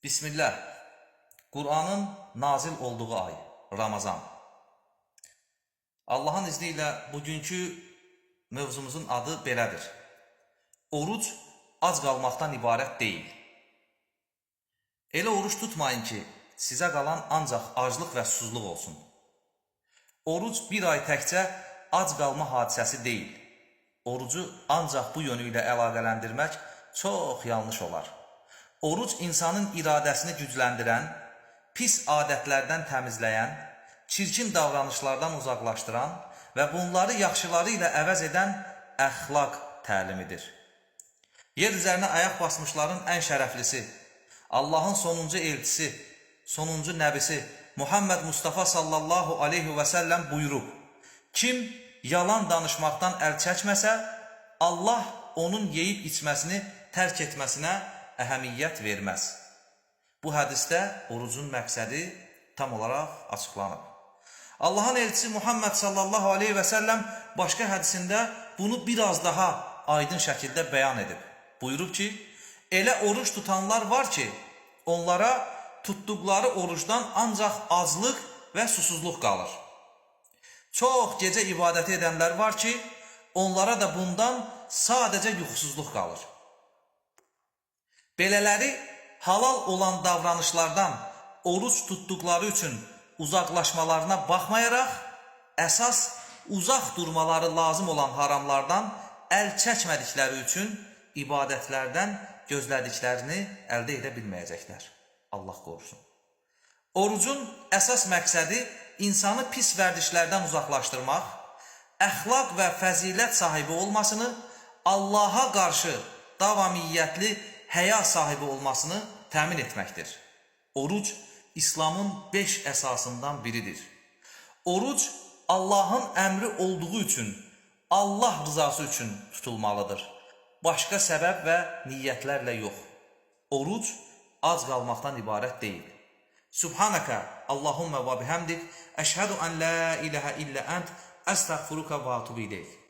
Bismillah. Qur'anın nazil olduğu ay Ramazan. Allahın izni ilə bugünkü mövzumuzun adı belədir. Oruc ac qalmaqdan ibarət deyil. Elə oruc tutmayın ki, sizə qalan ancaq aclıq və susuzluq olsun. Oruc bir ay təkcə ac qalma hadisəsi deyil. Orucu ancaq bu yönü ilə əlaqələndirmək çox yanlış olar. Oruc insanın iradəsini gücləndirən, pis adətlərdən təmizləyən, çirkin davranışlardan uzaqlaşdıran və bunları yaxşıları ilə əvəz edən əxlaq təlimidir. Yer üzərinə ayaq basmışların ən şərəflisi, Allahın sonuncu elçisi, sonuncu nəbisi Muhammed Mustafa sallallahu aleyhi və səlləm buyurub: Kim yalan danışmaqdan əl çəkməsə, Allah onun yeyib içməsini tərk etməsinə əhəmiyyət verməz. Bu hədisdə orucun məqsədi tam olaraq açıqlanıb. Allahın elçisi Muhammed sallallahu aleyhi və səlləm başqa hədisində bunu biraz daha aydın şəkildə bəyan edib. Buyurub ki, elə oruc tutanlar var ki, onlara tutduqları orucdan ancaq aclıq və susuzluq qalır. Çox gecə ibadəti edənlər var ki, onlara da bundan sadəcə yuxusuzluq qalır. Belələri halal olan davranışlardan oruc tutduqları üçün uzaqlaşmalarına baxmayaraq, əsas uzaq durmaları lazım olan haramlardan əl çəkmədikləri üçün ibadətlərdən gözlədiklərini əldə edə bilməyəcəklər. Allah qorusun. Orucun əsas məqsədi insanı pis vərdişlərdən uzaqlaşdırmaq, əxlaq və fəzilət sahibi olmasını, Allaha qarşı davamiyyətli həya sahibi olmasını təmin etməkdir. Oruc İslamın 5 əsasından biridir. Oruc Allahın əmri olduğu üçün, Allah rızası üçün tutulmalıdır. Başqa səbəb və niyyətlərlə yox. Oruc ac qalmaqdan ibarət deyil. Subhanaka Allahumma və bihamdik, əşhədu ən la ilahə illə ənt, əstəğfiruka və atubu ileyk.